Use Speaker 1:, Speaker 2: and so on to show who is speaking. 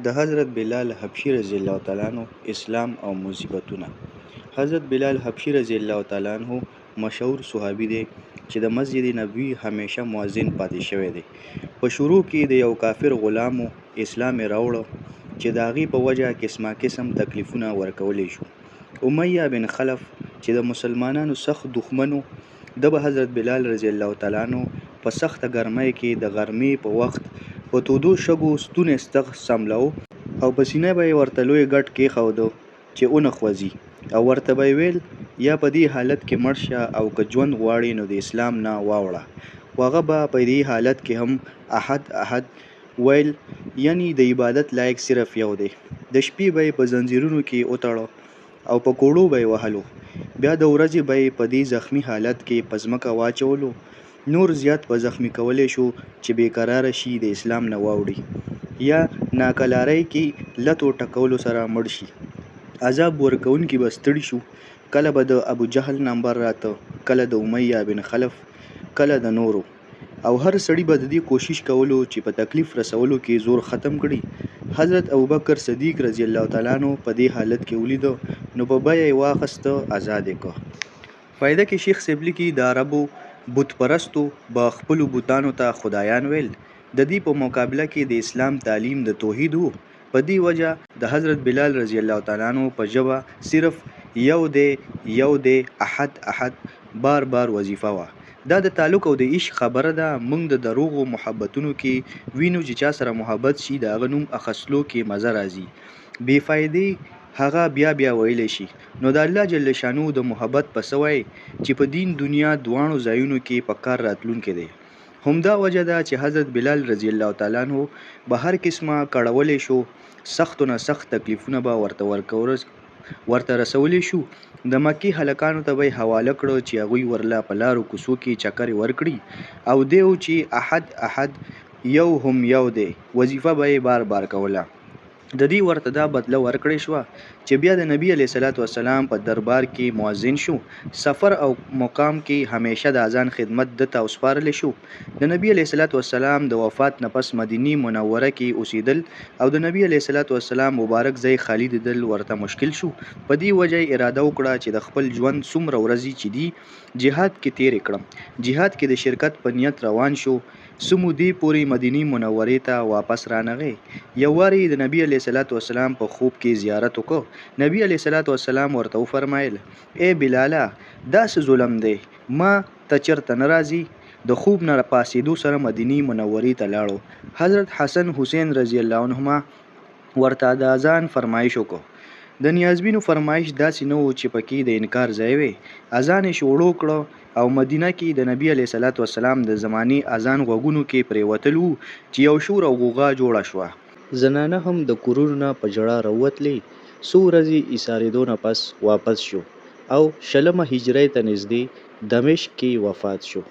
Speaker 1: د حضرت بلال حبشي رضی الله تعالی عنه اسلام او مصیبتونه. حضرت بلال حبشي رضی الله تعالی عنه مشهور صحابي دی چې د مسجد نبوي همیشه مؤذن پاتې شوی دی. په شروع کې د یو کافر غلام و، اسلام یې راوړ چې د هغې په وجه قسما قسم تکلیفونه ورکولی شو. امیه بن خلف چې د مسلمانانو سخت دښمن و، ده به حضرت بلال رضی الله تعالی عنه په سخته ګرمۍ کې د غرمې په وخت په تودو شګو ستونی ستغ څملاوه او په سینه به یې ورته لوی ګټ کېښوده چې ونه خوځي او ورته به یې ویل، یا په دې حالت کې مړ شه او که ژوند غواړې نو د اسلام نه واوړه. خو هغه به په دې حالت کې هم احد احد ویل یعنی د عبادت لایق صرف یو دی. د شپې به یې په ځنځیرونو کې وتړه او په کوړو به یې وهلو. بیا د ورځې به یې په دې زخمي حالت کې په ځمکه واچولو. نور زیات په زخمي کولی شو چې بې قراره شي د اسلام نه واوړي یا ناکلارۍ کې لتو ټکولو سره مړ شي. عذاب ورکوونکي به ستړي شو. کله به د ابوجهل نمبر راته، کله د امیه بن خلف، کله د نورو. او هر سړي به د دې کوشش کولو چې په تکلیف رسولو کې زور ختم کړي. حضرت ابوبکر صدیق رضی الله تعالی عنه په دې حالت کې ولیده نو په بیه یې واخسته ازاد یې کړ. فایده کې شیخ صاحب لیکي، د عربو بت پرستو به خپلو بتانو ته خدایان ویل، د دې په مقابله کې د اسلام تعلیم د توحید وو، په دې وجه د حضرت بلال رضی الله تعالی عنه په ژبه صرف یو دی، یو دی، احد احد بار بار وظیفه وه. دا د تعلق او د عشق خبره ده، مونږ د دروغو محبتونو کې وینو چې چا سره محبت شي د هغه نوم اخستلو کې مزه راځي، بې فایدې هغه بیا بیا ویلی شي، نو د الله جل شانه د محبت په څه وایې چې په دین دنیا دواړو ځایونو کې په کار راتلونکی دی. همدا وجه ده چې حضرت بلال رضی الله تعالی عنه به هر قسمه کړولی شو، سختو نه سخت تکلیفونه به ورته ورته رسولی شو، د مکې هلکانو ته به یې حواله کړ چې هغوی ورله په لارو کوڅو کې چکرې ورکړي او دی و چې احد احد یو هم یو دی وظیفه به یې بار بار کوله. د دې ورته دا بدله ورکړې شوه چې بیا د نبي علیه الصلوة والسلام په دربار کې مؤذن شو، سفر او مقام کې همیشه د اذان خدمت ده ته وسپارل شو، د نبي علیه الصلوة والسلام د وفات نه پس مدینې منوره کې اوسیدل او د نبي علیه الصلوة والسلام مبارک ځای خالي دیدل ورته مشکل شو، په دې وجه یې اراده وکړه چې د خپل ژوند څومره ورځې چې دي جهاد کې تیرې کړم، جهاد کې د شرکت په نیت روان شو، څه مودې پورې مدینې منورې ته واپس رانغی، یو وارې یې د نبي علیه الصلوة والسلام په خوب کې زیارت وکړ، نبي علیه الصلوة والسلام ورته وفرمایل، ای بلاله! دا څه ظلم دی، ما ته چرته نه راځې؟ د خوب نه پاڅیدو سره مدینې منورې ته لاړو، حضرت حسن حسین رضی الله عنهما ورته د اذان فرمایش وکړ. د نیازبینو فرمایش داسې نه و چې پکې د انکار ځای وی. اذان یې شروع کړ او مدینه کې د نبي علیه الصلوة والسلام د زمانې اذان غوږونو کې پرېوتل وو چې یو شور او غوغا جوړه شوه. زنانه هم د کورونو نه په ژړا راووتلې. څو ورځې ایسارېدو نه پس واپس شو او شلمه هجرۍ ته نزدې دمشق کې وفات شو.